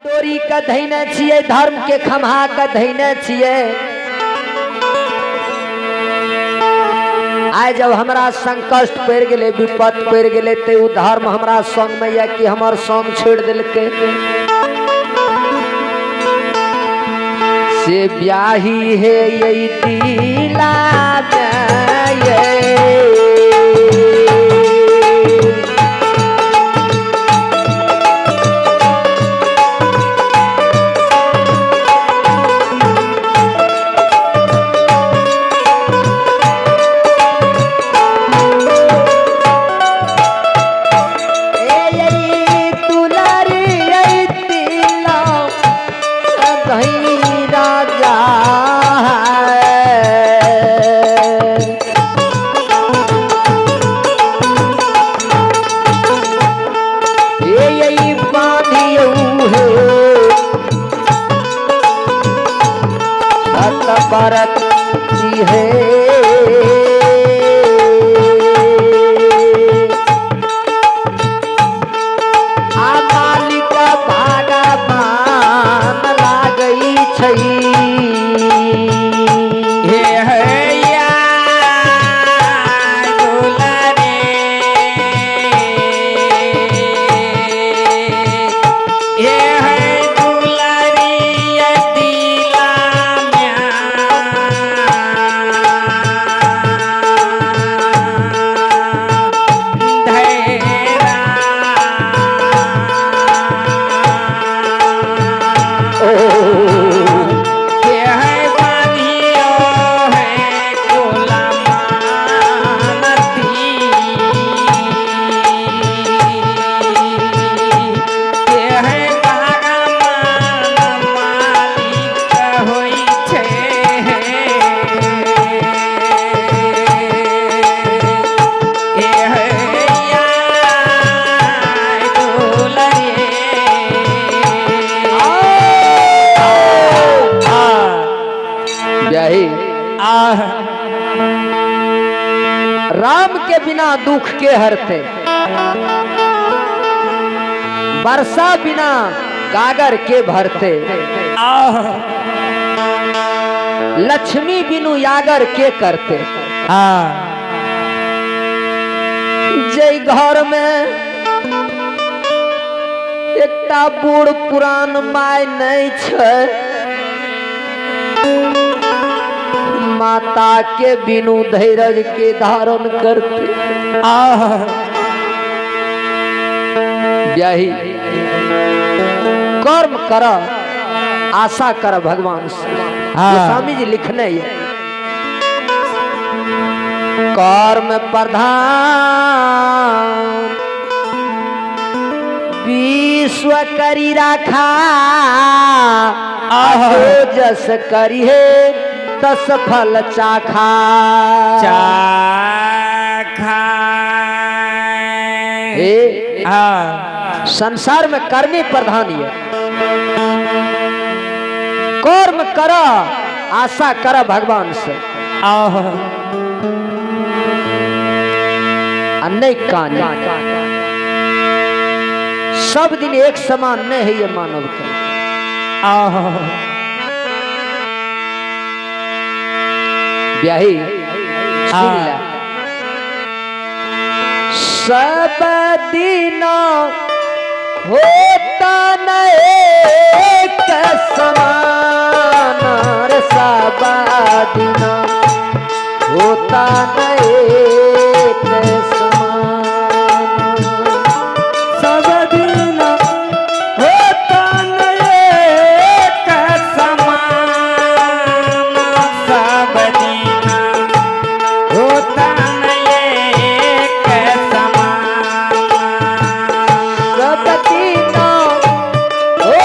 डोरी के धैने छियै, धर्म के खम्हा के धैने छियै। आइ जब हमरा संकट पड़ि गेलै, विपत पड़ि गेलै, तऽ ओ धर्म हमरा संग में यऽ कि हमर संग छोड़ि देलकै? से ब्याही हे यही दिला में ये। राजा परत है आ मालिक भगवान लागै छै। हे हैया दुलारे, हे है दुलारी दिला धैरा। ओ के है बांधियो है कोला मानती, के है भगवान मालिक होइ छै। हे हैया दुलरे। ब्याही आह राम के बिना दुख के हरते, वर्षा बिना गागर के भरते, आह लक्ष्मी बिनु यागर के करते। आ जय घर में एकटा बूढ़ पुरान माय नहीं छै, माता के बिनु धैर्य के धारण करते। आह ब्याही कर्म कर, आशा कर भगवान से। हाँ। गोस्वामी जी लिखने ये कर्म प्रधान विश्व करी राखा, आह। जो जस करी है तस फल चाखा। चाखा। हे आ संसार में कर्मी प्रधान ये, कर्म कर, आशा कर भगवान से। आह आ नहीं कानी सब दिन एक समान नहीं है ये मानव के। आह ब्याही सुन ले, सब दिन होता न एक समान रे, सब दिन होता न एक समान। सब दिन होता न एक समान, सब दिन होता न एक समान। सब दिन होता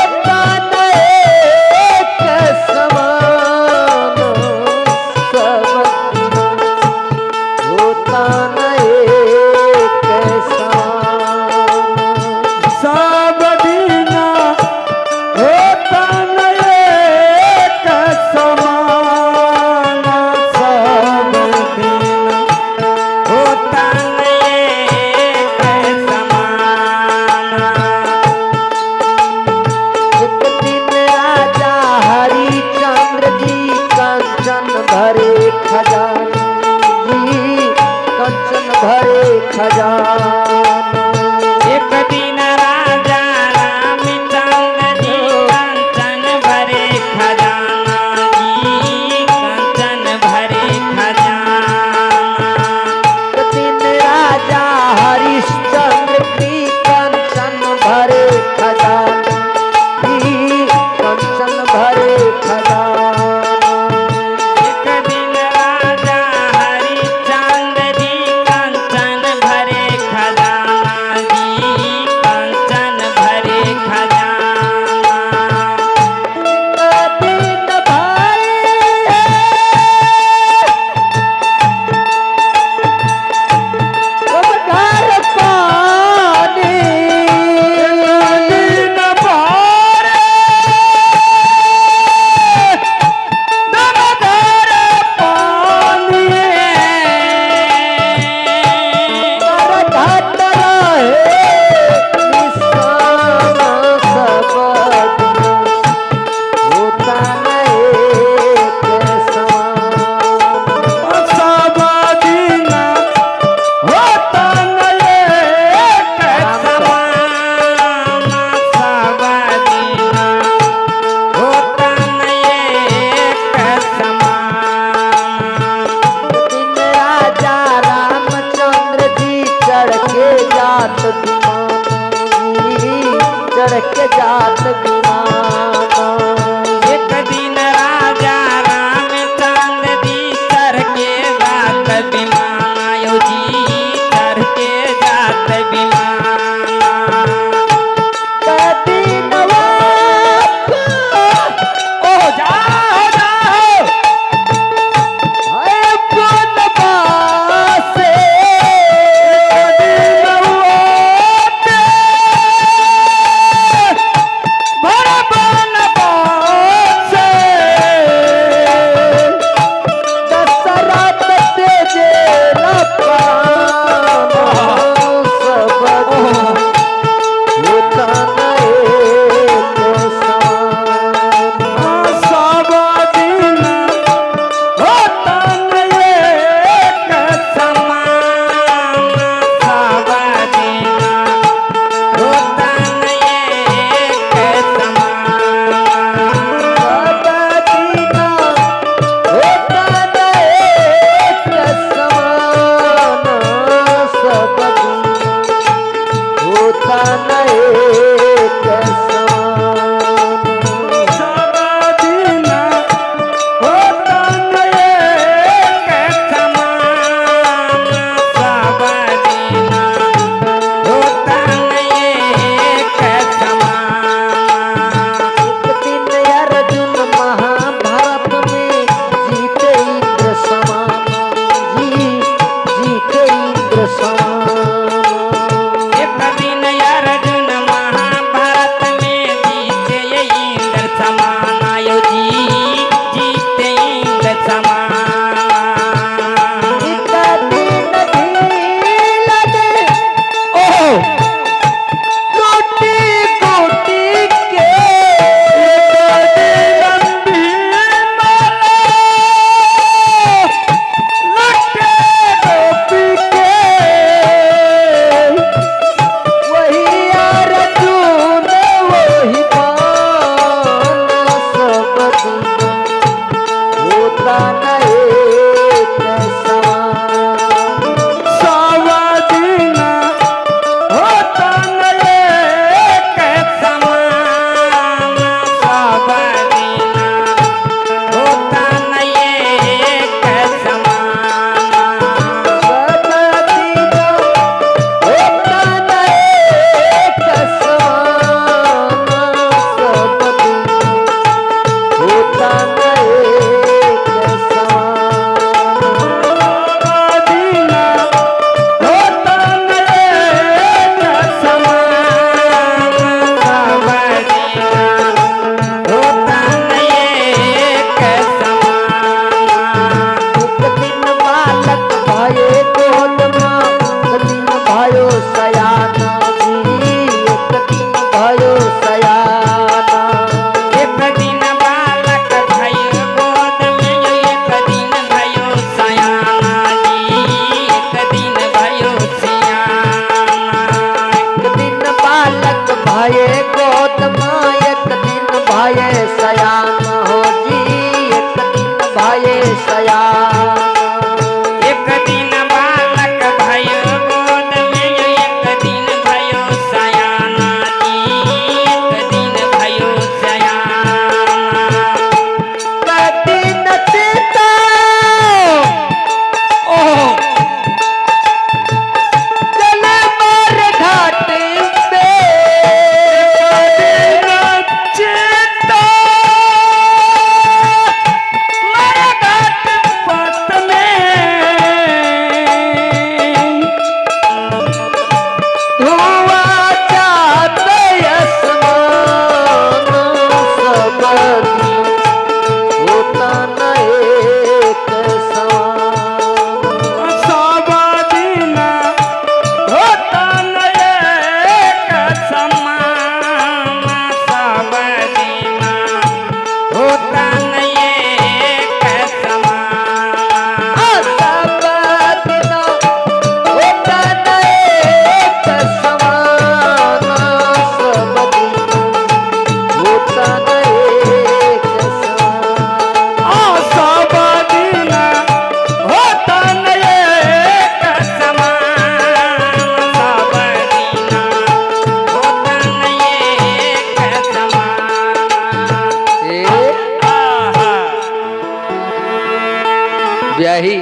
ब्याही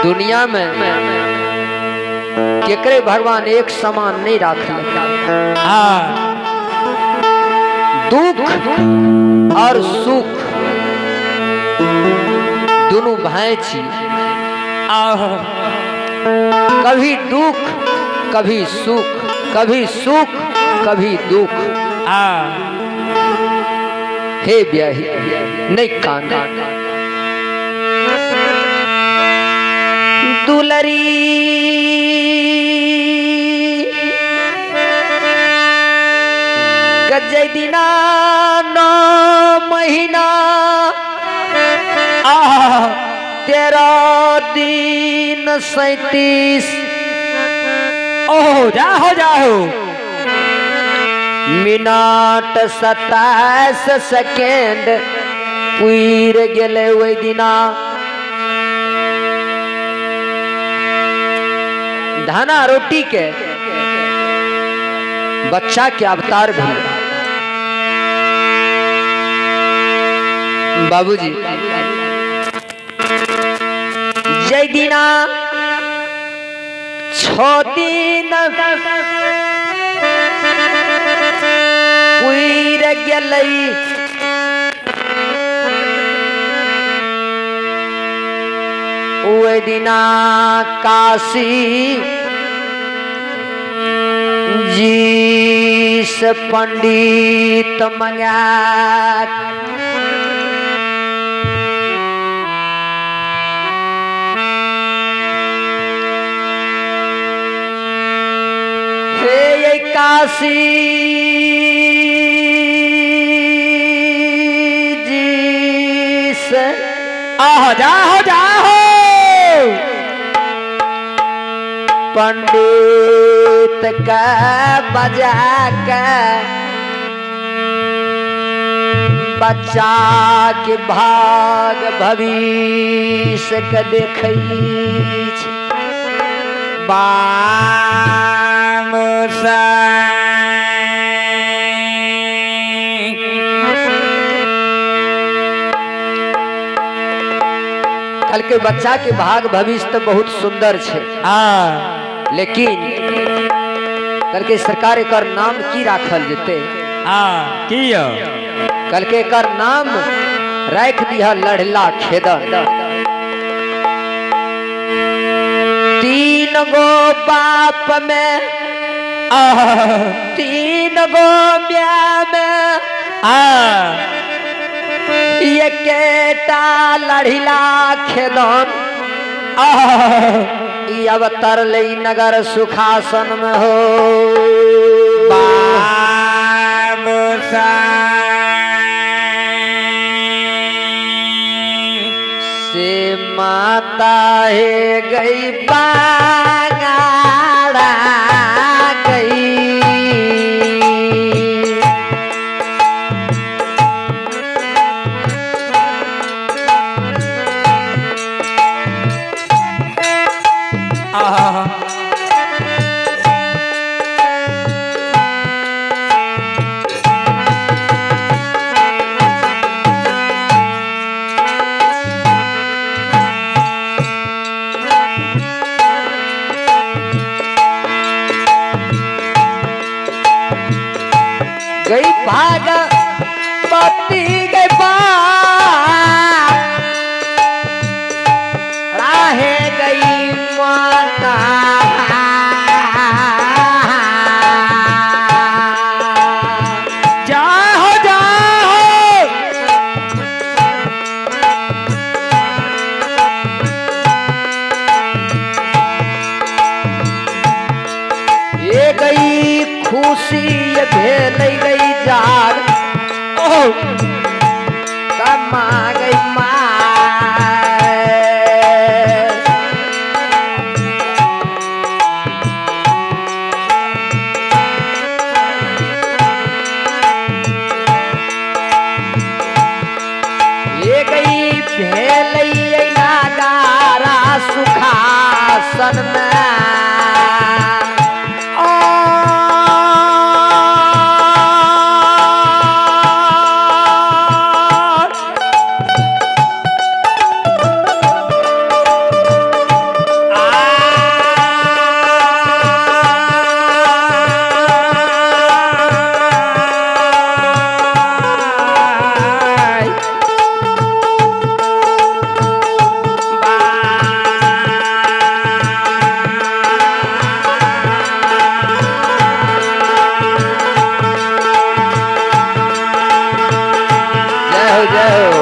दुनिया में केकरे भगवान एक समान नहीं राखल। दुख और सुख दोनों भाई छी। कभी दुख कभी सुख, कभी सुख कभी दुख। हे ब्याही नहीं कांदा दुलरी गजय दिना 9 महीना 13 दिन 37 ओहो जाहो जाहो मिनट 27 सेकेंड पुर गेलै ओहि दिना। धाना रोटी के बच्चा के अवतार भेल। बाबूजी जय दिना 6 दिन पुर गेलै ओहि दिना काशी जी से पंडित मंगा हे काशी जी से आहो जाहो जाहो पंडित का बजा के बच्चा के भाग भविष्य के देखै छै। बाम कल के बच्चा के भाग भविष्य तो बहुत सुंदर छै, लेकिन कल के सरकार एकर नाम की राखल जेतै? की कल के एकर नाम राख दिया लड़ला खेदन। 3 गो बाप में 3 गो म्या में एकेटा लड़िला खेदन। ई अवतर ले नगर सुखासन में हो। बाम से माता है गई बागाड़ा गई। गई भागवती गई राहे गई माता। जाहो जाहो ये गई खुशी ये भेल गई जाग कमा गई माँ। ये गई भेल नागारा सुखासन में। जय हो।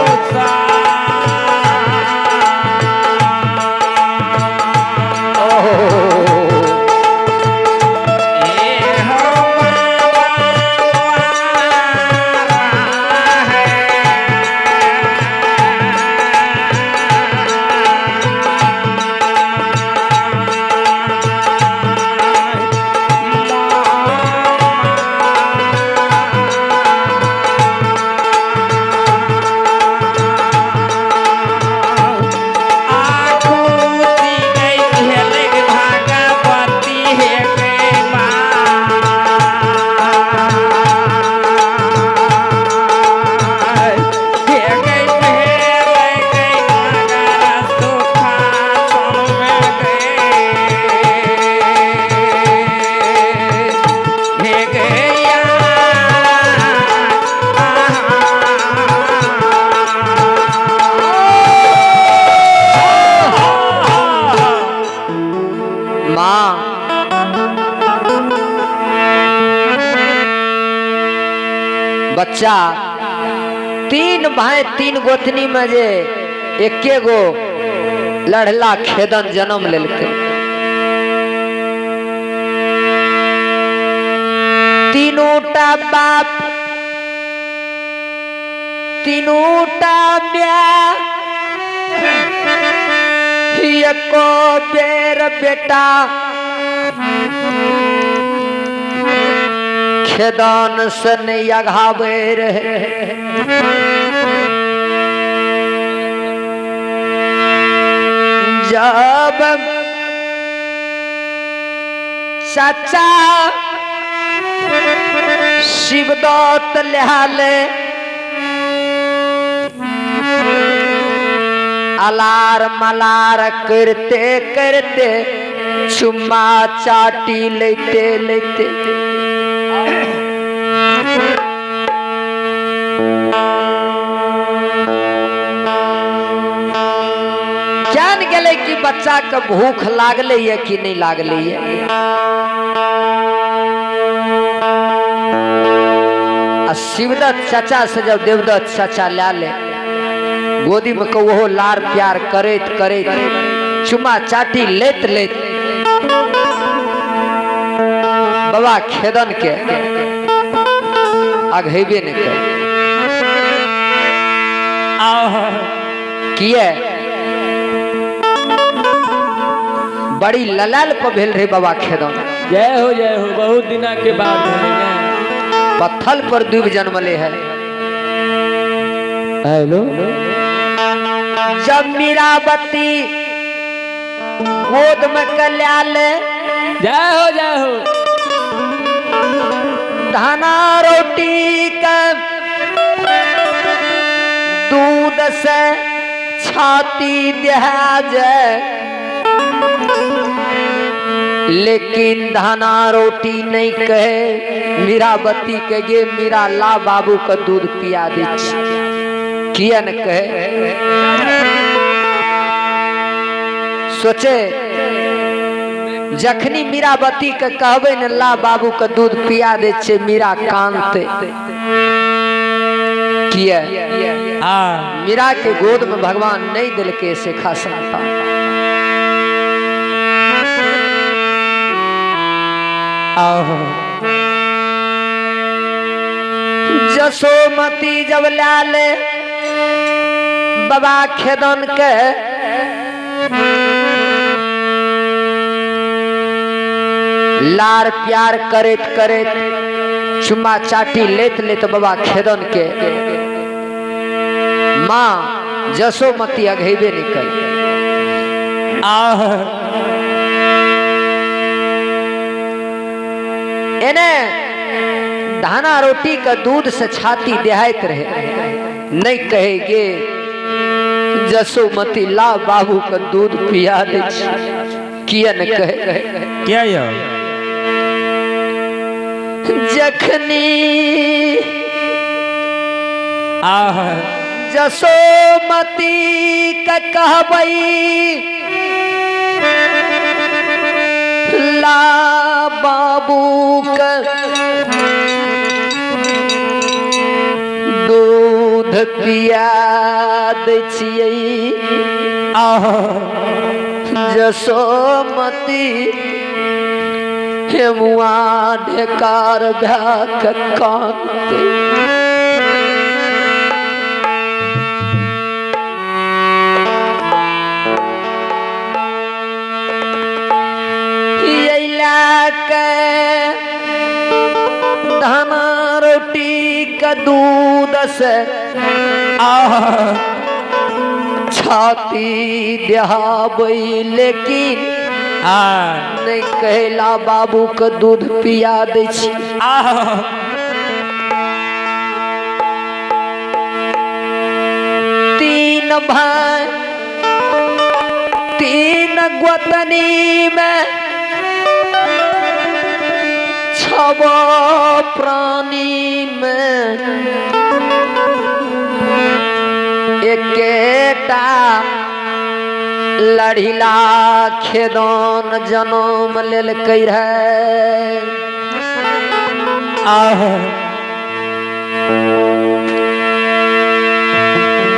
बच्चा तीन भाई तीन गोतनी में जे एके गो लड़ला खेदन जन्म लेलकै। तीनूटा बाप तीनूटा my एको बेर बेटा खेदान से नहीं अघाबे रहे। जब चाचा शिवदत्त लिहाले अलार मलार करते करते चुम्मा चाटी लेते लेते जान गए कि बच्चा के भूख लागले है कि नहीं लागले है। आ शिवदत्त चाचा से जब देवदत्त चाचा ला ले गोदी में को वो लार प्यार करैत करैत चुमा चाटी लेत लेत बाबा खेदन के अघेबे नहीं कर किए बड़ी ललाल पर भेल रहे बाबा खेदन। जय हो जय हो। बहुत दिना के बाद भेलै ने। पत्थल पर डूब जन्मले है। हेलो जब मीराबती गोद में कल्याल जय हो जय हो। धाना रोटी का दूध से छाती दिया जाए लेकिन धाना रोटी नहीं कहे मीराबती के गे मीरा ला बाबू का दूध पिया दे किया न कहे। सोचे जखनी मीराबती के कहबे न ला बाबू के दूध पिया दे छे मीरा कानते किया मीरा के गोद में भगवान नहीं दिल के से खा सकता। जसोमती जब लाल बाबा खेदन के लार प्यार करैत करैत चुम्मा चाटी लेत लेत बाबा खेदन के माँ जसोमती अघेबे निकल। एने धाना रोटी का दूध से छाती देहात रहे नहीं कहेगे जसोमती ला बाबू का दूध पिया दे किया न कहे क्या यो जखनी जसोमती का कहबई ला बाबू का दूध पिया दै छियै जसोमती हेमुआ ढेकार भए के कानतै। के धान रोटी के दूध से छाती देहाबै, लेकिन नहीं कहला बाबू के दूध पिया दै छी। तीन भाई तीन गोतनी में छब प्राणी में एकेटा लड़िला खेदन जनम लेलकै रहे।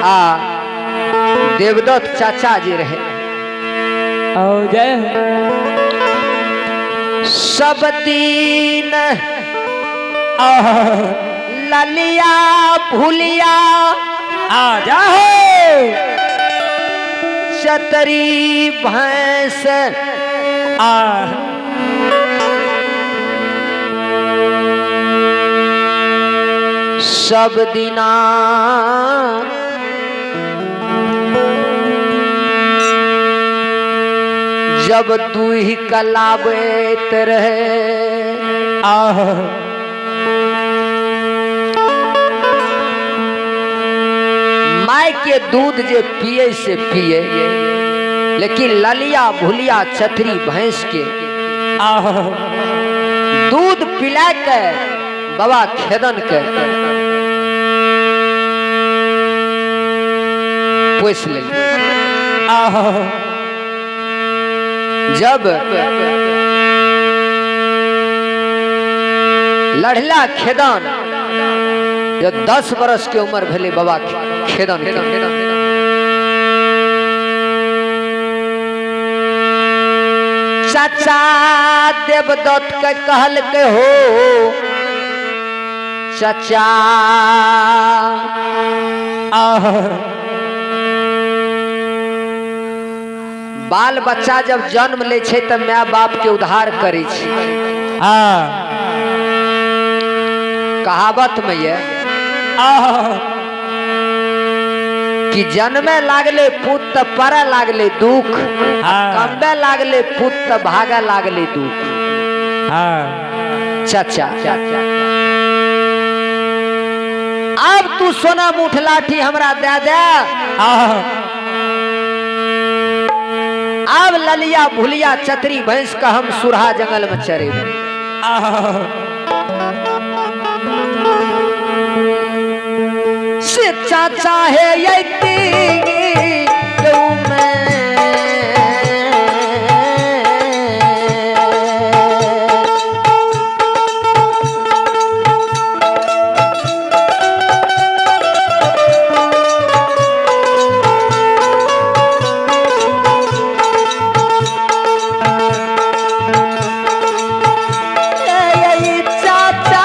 आ देवदत्त चाचा जी रहे। आओ जय हो। सब दिन ललिया भूलिया आ जाओ चतरी भैंस आ सब दिना जब दूहि कलाबैत रहे। माय के दूध जे पिए से पिए, लेकिन ललिया भुलिया छतरी भैंस के दूध पिला के बाबा खेदन के पोस ले। जब लड़ला खेदन जब 10 बरस के उम्र भेले बाबा खेदन के, चाचा देवदत्त के कहल के हो चाचा बाल बच्चा जब जन्म ले छै त my बाप के उद्धार करे छै। कहावत में ये कि जन्मे लागले पुत त पड़े लागले दुख, कमबे लागले पुत त भागे लागले दुख। चाचा अब तू सोना मुठ लाठी हमरा दे दे, अब ललिया भुलिया चतरी भैंस का हम सुरहा जंगल में चरे। से चाचा है चाचा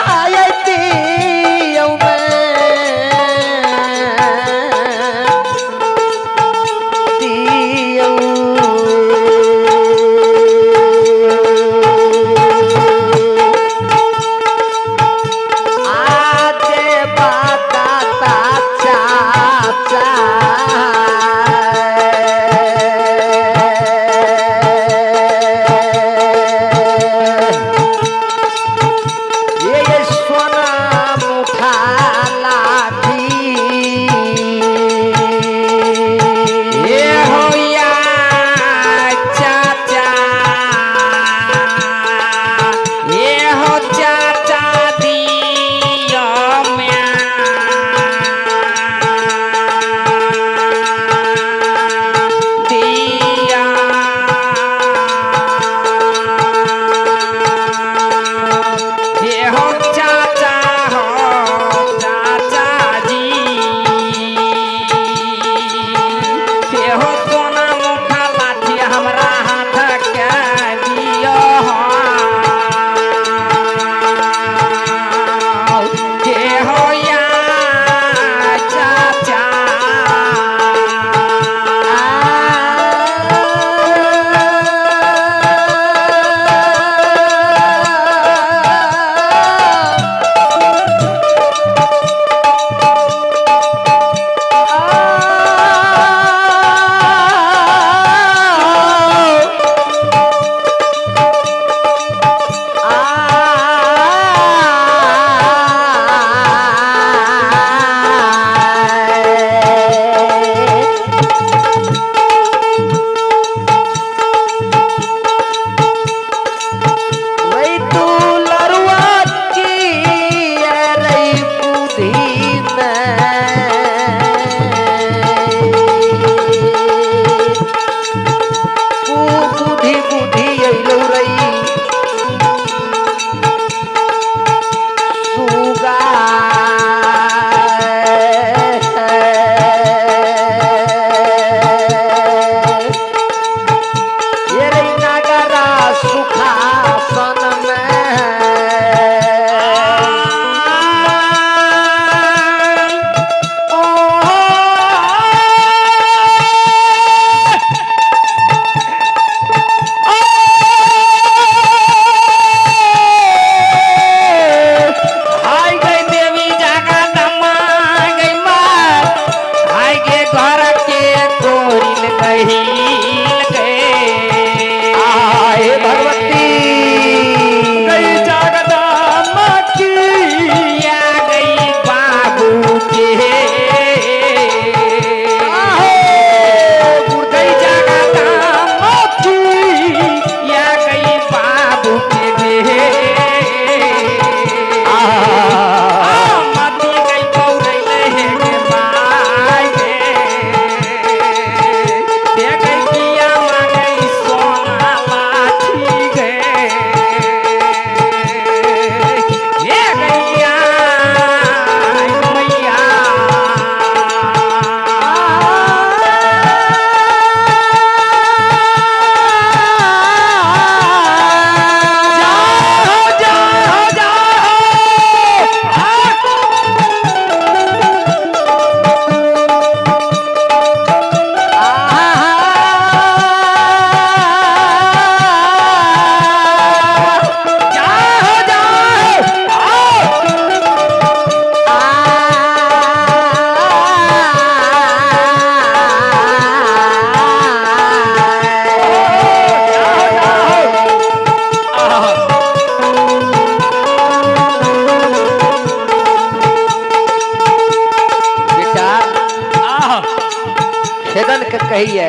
कहिए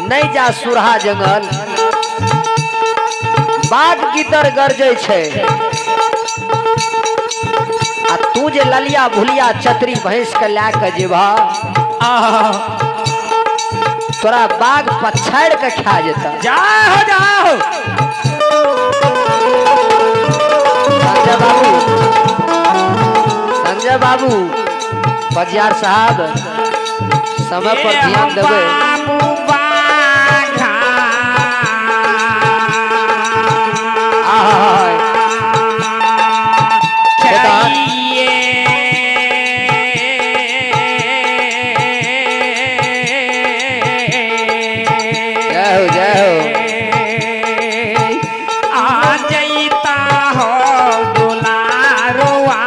नहीं जा सुरहा जंगल, बाघ गिदड़ गरजै छै आ तू जे ललिया भुलिया चतरी भैंस के लए के जेबह, तोरा बाघ पछाड़ के खा जेता। जाओ जाओ। संजय बाबू, संजय बाबू पजियार साहब समय पर ध्यान देबै। जय हो जय हो। आ जईता हो दुलारुआ,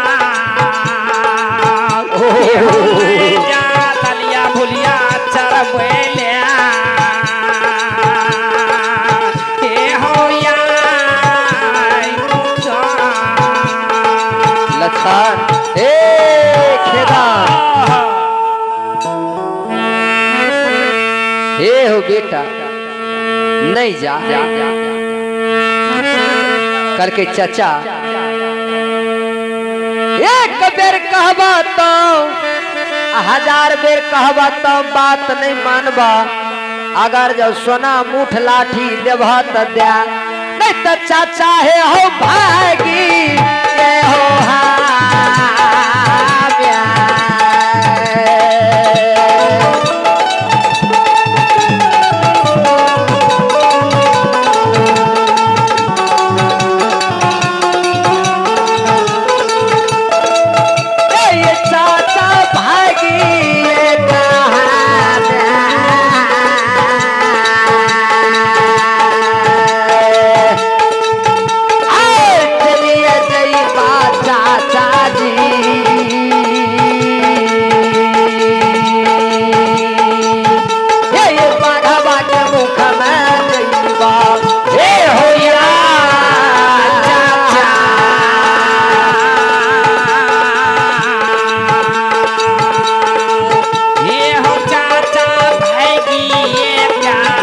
जा ललिया भुलिया चरबेले हे हो या। लक्षण ए खेदा हे हो बेटा नहीं जा करके चाचा एक बेर कहबा तो हजार बेर कहबा तो बात नहीं मानबा, अगर जब सोना मुठ लाठी देबह त दे, नहीं तो चाचा हे हो भागी ये हो। ये चाचा भागी ये कहाँ आए चलिए जइबा चाचा जी। ये बाघवा के मुख में जइबा हे हो या चाचा। ये हो चाचा भागी ये प्यार।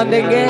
ध्यान देंगे।